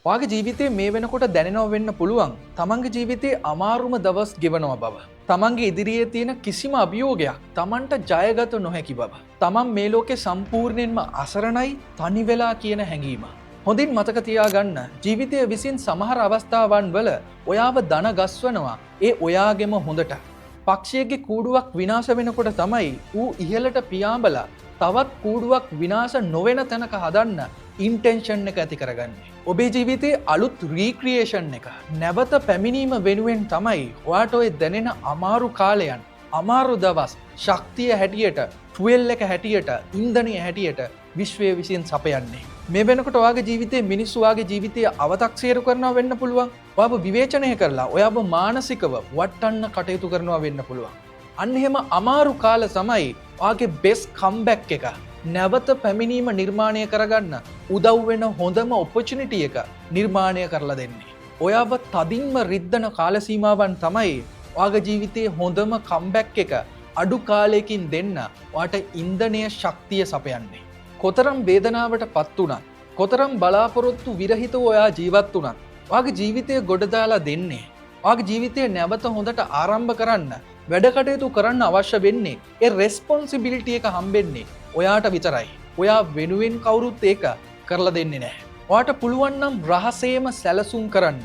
ඔයාගේ ජීවිතේ මේ වෙනකොට දැනෙනව වෙන්න පුළුවන් තමන්ගේ ජීවිතේ අමාරුම දවස් ගෙවනවා බව. තමන්ගේ ඉදිරියේ තියෙන කිසිම අභියෝගයක් තමන්ට ජයගත නොහැකි බව. තමන් මේ ලෝකේ සම්පූර්ණයෙන්ම අසරණයි, තනි වෙලා කියන හැඟීම. හොඳින් මතක තියාගන්න, ජීවිතය විසින් සමහර අවස්ථාවන් වල ඔයාව දන ගස්වනවා ඒ ඔයාගෙම හොඳට. පක්ෂියෙක්ගේ කූඩුවක් විනාශ වෙනකොට තමයි ඌ ඉහළට පියාඹලා තවත් කූඩුවක් විනාශ නොවන තැනක හදන්න ඉන්ටෙන්ෂන් එක ඇති කරගන්නේ. ඔබේ ජීවිතයේ අලුත් රීක්‍රියේෂන් එක, නැවත පැමිණීම වෙනුවෙන් තමයි ඔයාට ඔය දැනෙන අමාරු කාලයන්, අමාරු දවස් ශක්තිය හැටියට, ෆුවෙල් එක හැටියට, ඉන්ධනය හැටියට විශ්වය විසින් සපයන්නේ. මේ වෙනකොට ඔයාගේ ජීවිතේ මිනිස්සු ඔයාගේ ජීවිතය අවතක්සේරු කරනවා වෙන්න පුළුවන්. ඔයාව විවේචනය කරලා ඔයාව මානසිකව වට්ටන්න කටයුතු කරනවා වෙන්න පුළුවන්. අන්න එහෙම අමාරු කාල තමයි ඔයාගේ බෙස්ට් කම්බැක් එක, නැවත පැමිණීම නිර්මාණය කරගන්න උදව් වෙන හොඳම ඔපචුනිටි එක නිර්මාණය කරලා දෙන්නේ. ඔයාව තදින්ම රිද්දන කාල සීමාවන් තමයි ඔයාගේ ජීවිතයේ හොඳම කම්බැක් එක අඩු කාලයකින් දෙන්න ඔයාට ඉන්ධනය, ශක්තිය සපයන්නේ. කොතරම් වේදනාවට පත් වුණත්, කොතරම් බලාපොරොත්තු විරහිතව ඔයා ජීවත් වුණත්, ඔයාගේ ජීවිතය ගොඩ දාලා දෙන්නේ, ඔයාගේ ජීවිතය නැවත හොඳට ආරම්භ කරන්න, වැඩ කටයුතු කරන්න අවශ්‍ය වෙන්නේ, ඒ රෙස්පොන්සිබිලිටි එක හම්බෙන්නේ ඔයාට විතරයි. ඔයා වෙනුවෙන් කවුරුත් ඒක කරලා දෙන්නේ නැහැ. ඔයාට පුළුවන් නම් රහසේම සැලසුම් කරන්න.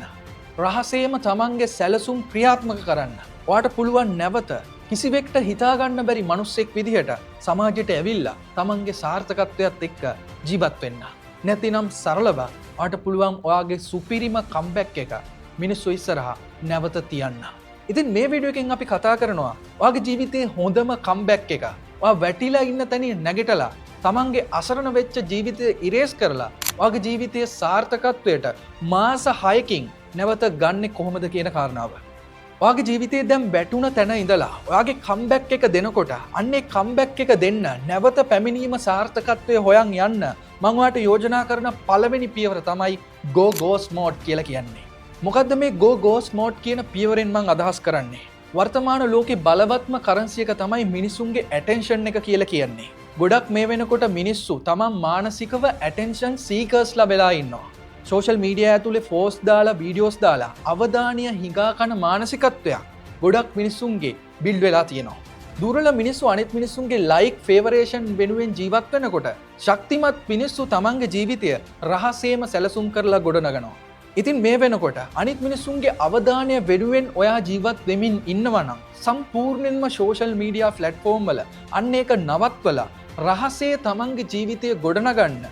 රහසේම තමන්ගේ සැලසුම් ක්‍රියාත්මක කරන්න. ඔයාට පුළුවන් නැවත කිසිවෙක්ට හිතාගන්න බැරි මනුස්සෙක් විදිහට සමාජයට ඇවිල්ලා තමන්ගේ සාර්ථකත්වයත් එක්ක ජීවත් වෙන්න. නැතිනම් සරලව ඔයාට පුළුවන් ඔයාගේ සුපිරිම කම්බැක් එක මිනිස්සු ඉස්සරහා නැවත තියන්න. ඉතින් මේ වීඩියෝ එකෙන් අපි කතා කරනවා ඔයාගේ ජීවිතයේ හොඳම කම්බැක් එක. ඔයා වැටිලා ඉන්න තැනින් නැගිටලා, තමන්ගේ අසරණ වෙච්ච ජීවිතය ඉරේස් කරලා, ඔයාගේ ජීවිතයේ සාර්ථකත්වයට මාස 6කින් නැවත ගන්නෙ කොහොමද කියන කාරණාව. ඔයාගේ ජීවිතේ දැන් වැටුණ තැන ඉඳලා ඔයාගේ කම්බැක් එක දෙනකොට, අන්නේ කම්බැක් එක දෙන්න, නැවත පැමිණීම සාර්ථකත්වය හොයන් යන්න මං ඔයාට යෝජනා කරන පළවෙනි පියවර තමයි ගෝ ගෝස්ට් මෝඩ් කියලා කියන්නේ. මොකද්ද මේ ගෝ ගෝස්ට් මෝඩ් කියන පියවරෙන් මං අදහස් කරන්නේ? වර්තමාන ලෝකේ බලවත්ම කරන්සි එක තමයි මිනිසුන්ගේ ඇටෙන්ෂන් එක කියලා කියන්නේ. ගොඩක් මේ වෙනකොට මිනිස්සු තමන් මානසිකව ඇටෙන්ෂන් සීකර්ස්ලා වෙලා ඉන්නවා. සෝෂල් මීඩියා ඇතුලේ පෝස්ට් දාලා, වීඩියෝස් දාලා අවධානය හිඟා කන මානසිකත්වයක් ගොඩක් මිනිස්සුන්ගේ බිල්ඩ් වෙලා තියෙනවා. දුර්වල මිනිස්සු අනිත් මිනිස්සුන්ගේ ලයික්, ෆේවරේෂන් වෙනුවෙන් ජීවත් වෙනකොට, ශක්තිමත් මිනිස්සු තමන්ගේ ජීවිතය රහසේම සැලසුම් කරලා ගොඩනගනවා. ඉතින් මේ වෙනකොට අනිත් මිනිස්සුන්ගේ අවධානය වෙනුවෙන් ඔයා ජීවත් වෙමින් ඉන්නවා නම්, සම්පූර්ණයෙන්ම සෝෂල් මීඩියා ප්ලැට්ෆෝම් වල අන්න ඒක නවත්වලා, රහසේ තමන්ගේ ජීවිතය ගොඩනගන්න,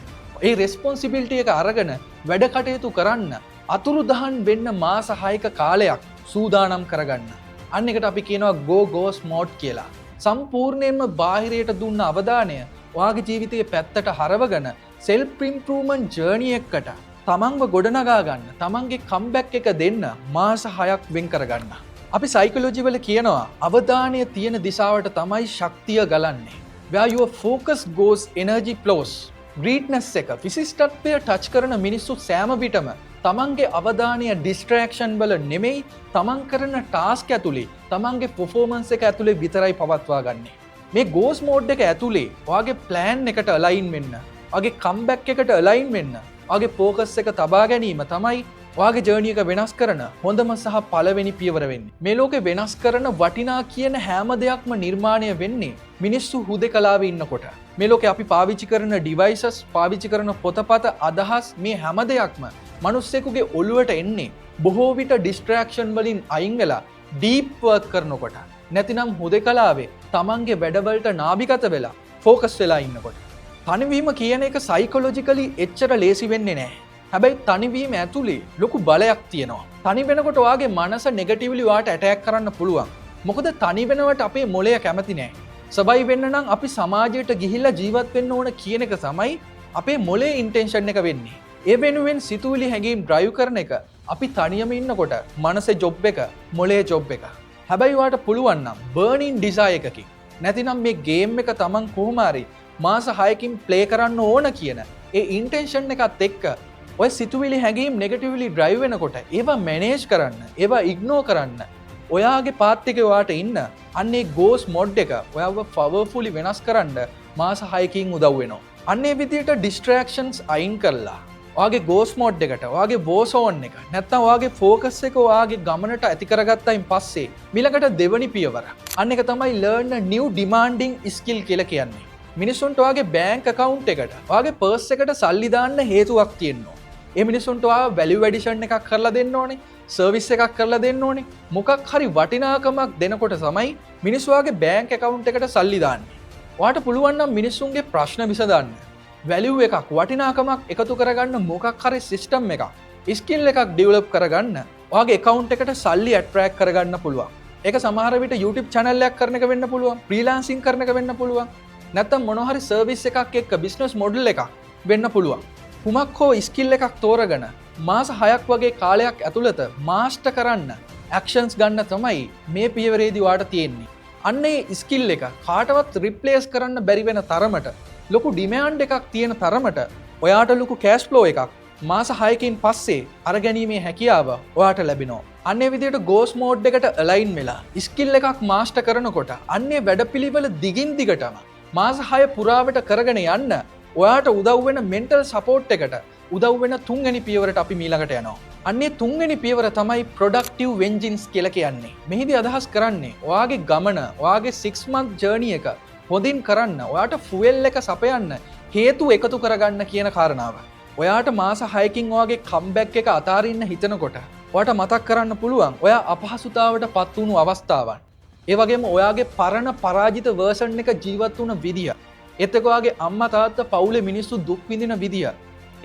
ඒ රෙස්පොන්සිබිලිටි එක අරගෙන වැඩ කටයුතු කරන්න, අතුරුදහන් වෙන්න මාස 6ක කාලයක් සූදානම් කරගන්න. අන්න එකට අපි කියනවා ගෝ ගෝස්ට් මෝඩ් කියලා. සම්පූර්ණයෙන්ම බාහිරයට දුන්න අවධානය ඔයාගේ ජීවිතයේ පැත්තට හරවගෙන, සෙල්ෆ් ඉම්ප්‍රූව්මන්ට් ජර්නි එකකට තමන්ව ගොඩනගා ගන්න, තමන්ගේ කම්බැක් එක දෙන්න මාස 6ක් වෙන් කරගන්න. අපි සයිකොලොජි වල කියනවා අවධානය තියෙන දිශාවට තමයි ශක්තිය ගලන්නේ. Where your focus goes, energy flows. ග්‍රේට්නස් එක, විශිෂ්ටත්වය ටච් කරන මිනිස්සු සෑම විටම තමන්ගේ අවධානය ඩිස්ට්‍රැක්ෂන් වල නෙමෙයි, තමන් කරන ටාස්ක් ඇතුලේ, තමන්ගේ පර්ෆෝමන්ස් එක ඇතුලේ විතරයි පවත්වා ගන්නේ. මේ ගෝස්ට් මෝඩ් එක ඇතුලේ ඔයාගේ ප්ලෑන් එකට අලයින් වෙන්න, ඔයාගේ කම්බැක් එකට අලයින් වෙන්න, ඔයාගේ ෆෝකස් එක තබා ගැනීම තමයි ඔයාගේ ජර්නි එක වෙනස් කරන හොඳම සහ පළවෙනි පියවර වෙන්නේ. මේ ලෝකේ වෙනස් කරන වටිනා කියන හැම දෙයක්ම නිර්මාණය වෙන්නේ මිනිස්සු හුදෙකලාවේ ඉන්නකොට. මේ ලෝකේ අපි පාවිච්චි කරන ඩිවයිසස්, පාවිච්චි කරන පොතපත, අදහස්, මේ හැම දෙයක්ම මිනිස්සෙකුගේ ඔළුවට එන්නේ බොහෝ විට ඩිස්ට්‍රැක්ෂන් වලින් අයින් වෙලා ඩීප් වර්ක් කරනකොට. නැතිනම් හුදෙකලාවේ තමන්ගේ වැඩවලට නාභිගත වෙලා ෆෝකස් වෙලා ඉන්නකොට. තනිවීම කියන එක සයිකොලොජිකලි එච්චර ලේසි වෙන්නේ නෑ. හැබැයි තනිවීම ඇතුලේ ලොකු බලයක් තියෙනවා. තනි වෙනකොට ඔයාගේ මනස නෙගටිව්ලි ඔයාට ඇටැක් කරන්න පුළුවන්. මොකද තනි වෙනවට අපේ මොළය කැමති නෑ. සර්වයිව් වෙන්න නම් අපි සමාජයට ගිහිල්ලා ජීවත් වෙන්න ඕන කියන එක තමයි අපේ මොලේ ඉන්ටෙන්ෂන් එක වෙන්නේ. ඒ වෙනුවෙන් සිතුවිලි, හැඟීම් ඩ්‍රයිව් කරන එක අපි තනියම ඉන්නකොට මනසේ ජොබ් එක, මොලේ ජොබ් එක. හැබැයි ඔයාට පුළුවන් නම් බර්නින් ඩිසයර් එකකින්, නැතිනම් මේ ගේම් එක තමන් කොහොම හරි මාස 6කින් ප්ලේ කරන්න ඕන කියන ඒ ඉන්ටෙන්ෂන් එකත් එක්ක, ඔය සිතුවිලි, හැඟීම් නෙගටිව්ලි ඩ්‍රයිව් වෙනකොට ඒවා මැනේජ් කරන්න, ඒවා ඉග්නෝර් කරන්න, ඔයාගේ පාත් එකේ ඔයාට ඉන්න අන්න ඒ ගෝස්ට් මොඩ් එක ඔයාව පවර්ෆුලි වෙනස් කරන්න මාස 6කින් උදව් වෙනවා. අන්න ඒ විදිහට ඩිස්ට්‍රැක්ෂන්ස් අයින් කරලා ඔයාගේ ගෝස්ට් මෝඩ් එකට, ඔයාගේ වෝ සෝන් එක, නැත්නම් ඔයාගේ ෆෝකස් එක ඔයාගේ ගමනට ඇති කරගත්තයින් පස්සේ මීළඟට දෙවනි පියවර. අන්න එක තමයි learn a new demanding skill කියලා කියන්නේ. මිනිස්සුන්ට ඔයාගේ බෑන්ක් ඇකවුන්ට් එකට, ඔයාගේ පර්ස් එකට සල්ලි දාන්න හේතුවක් තියෙනවා. ඒ මිනිස්සුන්ට ඔයා වැලියු ඇඩිෂන් එකක් කරලා දෙන්න ඕනේ, සර්විස් එකක් කරලා දෙන්න ඕනේ. මොකක් හරි වටිනාකමක් දෙනකොට තමයි මිනිස්සු ඔයාගේ බෑන්ක් ඇකවුන්ට් එකට සල්ලි දාන්නේ. ඔයාට පුළුවන් නම් මිනිස්සුන්ගේ ප්‍රශ්න විසඳන්න, වැලියු එකක්, වටිනාකමක් එකතු කරගන්න මොකක් හරි සිස්ටම් එකක්, ස්කිල් එකක් ඩෙවලොප් කරගන්න ඔයාගේ ඇකවුන්ට් එකට සල්ලි ඇට්‍රැක්ට් කරගන්න පුළුවන්. ඒක සමහර විට YouTube channel එකක් කරන එක වෙන්න පුළුවන්, ෆ්‍රීලාන්සින් කරන එක වෙන්න පුළුවන්, නැත්නම් මොන හරි සර්විස් එකක් එක්ක බිස්නස් මොඩල් එකක් වෙන්න පුළුවන්. කුමක් හෝ ස්කිල් එකක් තෝරගෙන මාස 6ක් වගේ කාලයක් ඇතුළත මාස්ටර් කරන්න ඇක්ෂන්ස් ගන්න තමයි මේ පියවරේදී ඔයාට තියෙන්නේ. අන්න ඒ ස්කිල් එක කාටවත් රිප්ලේස් කරන්න බැරි වෙන තරමට, ලොකු ඩිමෑන්ඩ් එකක් තියෙන තරමට ඔයාට ලොකු කෑෂ් ෆ්ලෝ එකක් මාස 6කින් පස්සේ අරගැනීමේ හැකියාව ඔයාට ලැබෙනවා. අන්න ඒ විදිහට ගෝස්ට් මෝඩ් එකට අලයින් වෙලා ස්කිල් එකක් මාස්ටර් කරනකොට අන්න ඒ වැඩපිළිවෙල දිගින් දිගටම මාස 6 පුරාවට කරගෙන යන්න ඔයාට උදව් වෙන මෙන්ටල් සපෝට් එකට උදව් වෙන තුන්වෙනි පියවරට අපි මීළඟට යනවා. අන්නේ තුන්වෙනි පියවර තමයි ප්‍රොඩක්ටිව් වෙන්ජන්ස් කියලා කියන්නේ. මෙහිදී අදහස් කරන්නේ ඔයාගේ ගමන, ඔයාගේ 6 month journey එක හොඳින් කරන්න, ඔයාට ෆුවෙල් එක සපයන්න හේතු එකතු කරගන්න කියන කාරණාව. ඔයාට මාස 6කින් ඔයාගේ කම්බැක් එක අතාරින්න හිතනකොට ඔයාට මතක් කරන්න පුළුවන් ඔයා අපහසුතාවට පත් වුණු අවස්ථාවන්. ඒ වගේම ඔයාගේ පරණ පරාජිත වර්ෂන් එක ජීවත් වුණ විදිය. ඒත් එක්ක ඔයාගේ අම්මා තාත්තා පවුලේ මිනිස්සු දුක් විඳින විදිය.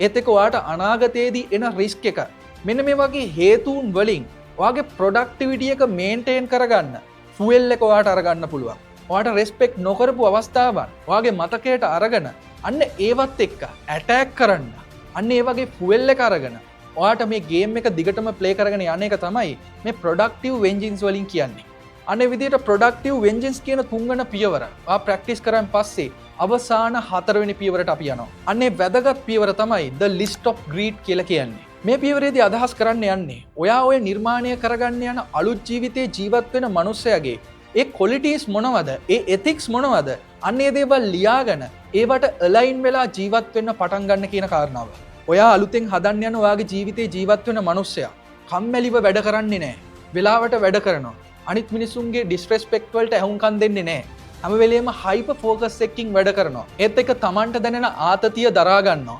ඒත් එක්ක ඔයාට අනාගතයේදී එන රිස්ක් එක. මෙන්න මේ වගේ හේතුන් වලින් ඔයාගේ ප්‍රොඩක්ටිවිටි එක මේන්ටේන් කරගන්න ෆුවෙල් එක ඔයාට අරගන්න පුළුවන්. ඔයාට රෙස්පෙක්ට් නොකරපු අවස්ථාවන් ඔයාගේ මතකයට අරගෙන අන්න ඒවත් එක්ක ඇටැක් කරන්න, අන්න ඒ වගේ ෆුවෙල් එක අරගෙන ඔයාට මේ ගේම් එක දිගටම ප්ලේ කරගෙන යන එක තමයි මේ ප්‍රොඩක්ටිව් වෙන්ජන්ස් වලින් කියන්නේ. අන්න ඒ විදිහට ප්‍රොඩක්ටිව් වෙන්ජන්ස් කියන තුන්වන පියවර ඔයා ප්‍රැක්ටිස් කරාන් පස්සේ අවසාන හතරවෙනි පියවරට අපි යනවා. අන්න ඒ වැදගත් පියවර තමයි the list of greed කියලා කියන්නේ. මේ පියවරේදී අදහස් කරන්න යන්නේ ඔයා ඔය නිර්මාණය කරගන්න යන අලුත් ජීවිතේ ජීවත් වෙන මනුස්සයාගේ ඒ කොලිටීස් මොනවද, ඒ එතික්ස් මොනවද, අන්න ඒ දේවල් ලියාගෙන ඒවට අලයින් වෙලා ජීවත් වෙන්න පටන් ගන්න කියන කාරණාව. ඔයා අලුතෙන් හදන්න යන ඔයාගේ ජීවිතේ ජීවත් වෙන මනුස්සයා කම්මැලිව වැඩ කරන්නේ නෑ. වෙලාවට වැඩ කරනවා. අනිත් මිනිස්සුන්ගේ ඩිස්රෙස්පෙක්ට් වලට ඇහුම්කන් දෙන්නේ නෑ. හැම වෙලේම හයිපර් ෆෝකස් එකකින් වැඩ කරනවා. ඒත් එක්ක තමන්ට දැනෙන ආතතිය දරා ගන්නවා.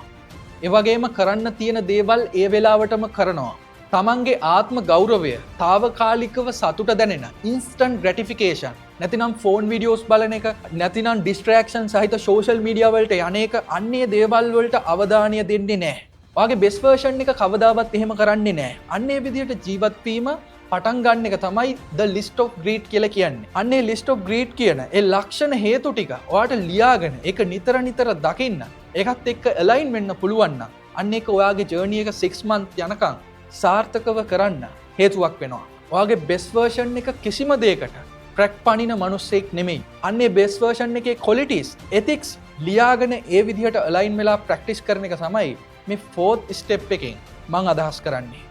ඒ වගේම කරන්න තියෙන දේවල් ඒ වෙලාවටම කරනවා. තමන්ගේ ආත්ම ගෞරවය තාවකාලිකව සතුට දැනෙන ඉන්ස්ටන්ට් ග්‍රැටිෆිකේෂන්, නැතිනම් ෆෝන් වීඩියෝස් බලන එක, නැතිනම් ඩිස්ට්‍රැක්ෂන් සහිත සෝෂල් මීඩියා වලට යන එක, අන්නේ දේවල් වලට අවධානය දෙන්නේ නෑ. ඔයාගේ බෙස්ට් වර්ෂන් එක කවදාවත් එහෙම කරන්නේ නෑ. අන්න ඒ විදිහට ජීවත් වීම පටන් ගන්න එක තමයි the list of greed කියලා කියන්නේ. අන්න ඒ list of greed කියන ඒ ලක්ෂණ හේතු ටික ඔයාට ලියාගෙන ඒක නිතර නිතර දකින්න, ඒකත් එක්ක ඇලයින් වෙන්න පුළුවන් නම් අන්න ඒක ඔයාගේ ජර්නි එක 6 month යනකම් සාර්ථකව කරන්න හේතුවක් වෙනවා. ඔයාගේ බෙස්ට් වර්ෂන් එක කිසිම දෙයකට ට්‍රැක් පනින මනුස්සෙක් නෙමෙයි. අන්න ඒ බෙස්ට් වර්ෂන් එකේ ක්වොලිටිස්, එතික්ස් ලියාගෙන ඒ විදිහට අලයින් වෙලා ප්‍රැක්ටිස් කරන එක තමයි මේ ෆෝර්ත් ස්ටෙප් එකෙන් මං අදහස් කරන්නේ.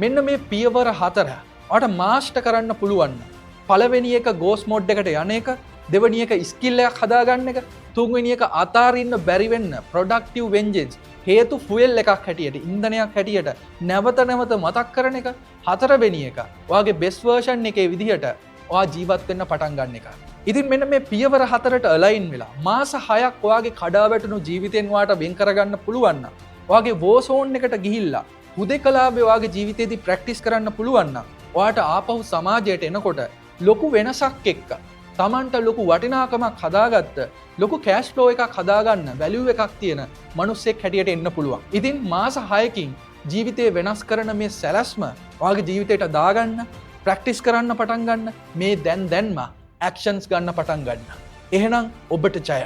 මෙන්න මේ පියවර හතර ඔයාට මාස්ටර් කරන්න පුළුවන් නම්, පළවෙනි එක ගෝස්ට් මෝඩ් එකට යන එක, දෙවෙනි එක ස්කිල් එකක් හදාගන්න එක, තුන්වෙනි එක අතාරින්න බැරි වෙන්න ප්‍රොඩක්ටිව් වෙන්ජන්ස් හේතු ෆුවෙල් එකක් හැටියට, ඉන්ධනයක් හැටියට නැවත නැවත මතක් කරන එක, හතරවෙනි එක ඔයාගේ බෙස්ට් වර්ෂන් එකේ විදිහට ඔයා ජීවත් වෙන්න පටන් ගන්න එක. ඉතින් මෙන්න මේ පියවර හතරට අලයින් වෙලා මාස 6ක් ඔයාගේ කඩා වැටුණු ජීවිතෙන් ඔයාට වෙන් කරගන්න පුළුවන් නම්, ඔයාගේ වෝ සෝන් එකට ගිහිල්ලා හුදෙකලාවේ ඔයාගේ ජීවිතේදී ප්‍රැක්ටිස් කරන්න පුළුවන් නම්, ඔයාට ආපහු සමාජයට එනකොට ලොකු වෙනසක් එක්ක තමන්ට ලොකු වටිනාකමක් හදාගත්ත, ලොකු කෑෂ් ෆ්ලෝ එකක් හදාගන්න වැලියු එකක් තියෙන මනුස්සෙක් හැටියට එන්න පුළුවන්. ඉතින් මාස 6කින් ජීවිතය වෙනස් කරන මේ සැලැස්ම ඔයාගේ ජීවිතයට දාගන්න, ප්‍රැක්ටිස් කරන්න පටන් ගන්න, මේ දැන් දැන්ම ඇක්ෂන්ස් ගන්න පටන් ගන්න. එහෙනම් ඔබට ජය.